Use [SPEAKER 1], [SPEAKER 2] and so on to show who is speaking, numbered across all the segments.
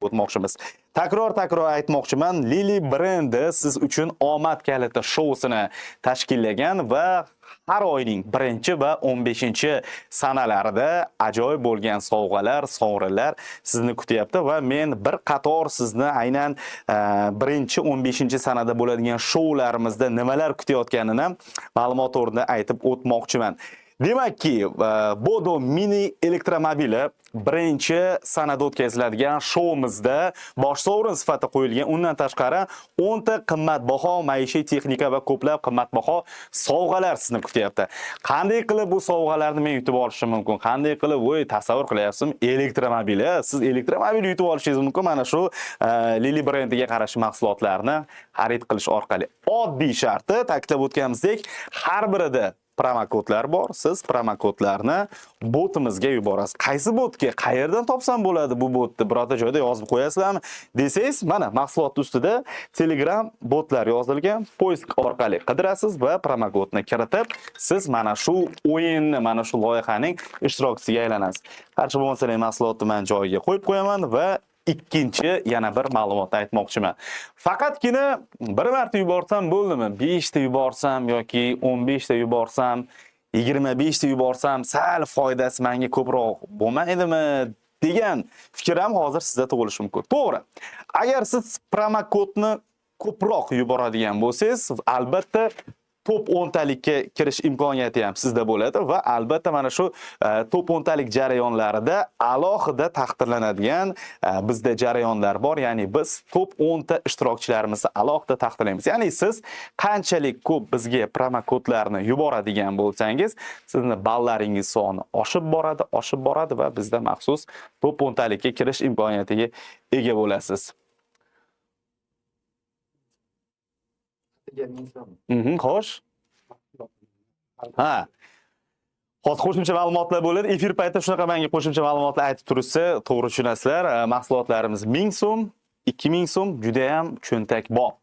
[SPEAKER 1] o'tmoqchimiz. Takror aytmoqchiman, Lily brendi siz uchun omad kaliti shousini tashkillagan va har oyning 1 va 15-sanalarida ajoyib bo'lgan sovg'alar, sovrinlar sizni kutyapti va men bir qator sizni aynan 1 15-sanada bo'ladigan shoularimizda nimalar kutayotganini ma'lumot o'rnida aytib o'tmoqchiman. Demakki, Bodo mini elektromobili 1-sanada o'tkaziladigan shoumizda bosh sovrin sifatida qo'yilgan. Undan tashqari 10 ta qimmatbaho maishiy texnika va ko'plab qimmatbaho sovg'alar sizni kutyapti. Qanday qilib bu sovg'alarni men yutib olishim mumkin? Qanday qilib, voy, tasavvur qilyapsizmi? Elektromobil, siz elektromobil yutib olishingiz mumkin mana shu Lily brendiga qarashli mahsulotlarni xarid qilish orqali. Oddiy sharti, ta'kidlab o'tganimizdek, har birida promokodlar bor. Siz promokodlarni botimizga yuborasiz. Qaysi botga, qayerdan topsam bo'ladi bu botni? Birorta joyda yozib qo'yasizlarmi desangiz, mana mahsulot ustida Telegram botlar yozilgan. Поиск orqali qidirasiz va promokodni kiritib, siz mana shu o'yinni, mana shu loyihaning ishtirokchisiga aylanasiz. Qarshi bo'lmasa, mahsulotni men joyiga qo'yib qo'yaman va ikkinchi yana bir ma'lumot aytmoqchiman. Faqatgina bir marta yuborsam bo'ldimi? 5 ta yuborsam yoki 15 ta yuborsam, 25 ta yuborsam, sal foydasi menga ko'proq bo'lmaydimi degan fikr ham hozir sizda tug'ilishi mumkin. To'g'ri. Agar siz promokodni ko'proq yuboradigan bo'lsangiz, albatta top 10 talikka kirish imkoniyati ham sizda bo'ladi va albatta mana shu top 10 talik jarayonlarida alohida taqdirlanadigan bizda jarayonlar bor. Ya'ni biz top 10 ta ishtirokchilarimizni alohida taqdirlaymiz. Ya'ni siz qanchalik ko'p bizga promokodlarni yuboradigan bo'lsangiz, sizni ballaringiz soni oshib boradi, oshib boradi va bizda maxsus top 10 talikka kirish imkoniyatiga ega bo'lasiz. Xo'sh. Ha. Hozir qo'shimcha ma'lumotlar bo'ladi. Efir paytida shunaqa menga qo'shimcha ma'lumotlar aytib turishsa, to'g'ri tushunasizlar. Mahsulotlarimiz 1000 so'm, 2000 so'm, juda ham cho'ntakbop.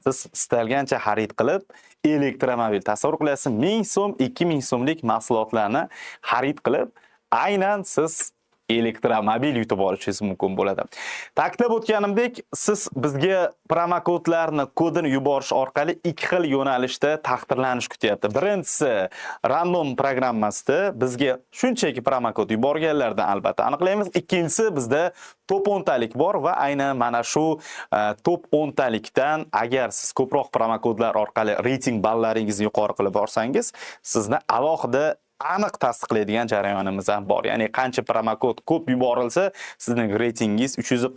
[SPEAKER 1] Siz istalgancha xarid qilib, elektromobil tasavvur qilyapsiz, 1000 so'm, 2000 so'mlik mahsulotlarni xarid qilib, aynan siz elektromobil yutib olishingiz mumkin bo'ladi. Ta'kidlab o'tganimdek, siz bizga promokodlarni kodini yuborish orqali ikki xil yo'nalishda taqdirlanish kutyapti. Birinchisi random programmasida bizga shunchaki promokod yuborganlardan albatta aniqlaymiz. Ikkinchisi bizda top 10 talik bor va aynan mana shu top 10 talikdan agar siz ko'proq promokodlar orqali reyting ballaringizni yuqori qilib borsangiz, sizni alohida aniq tasdiqlaydigan jarayonimiz ham bor. Ya'ni qancha promokod ko'p yuborilsa, sizning reytingingiz 340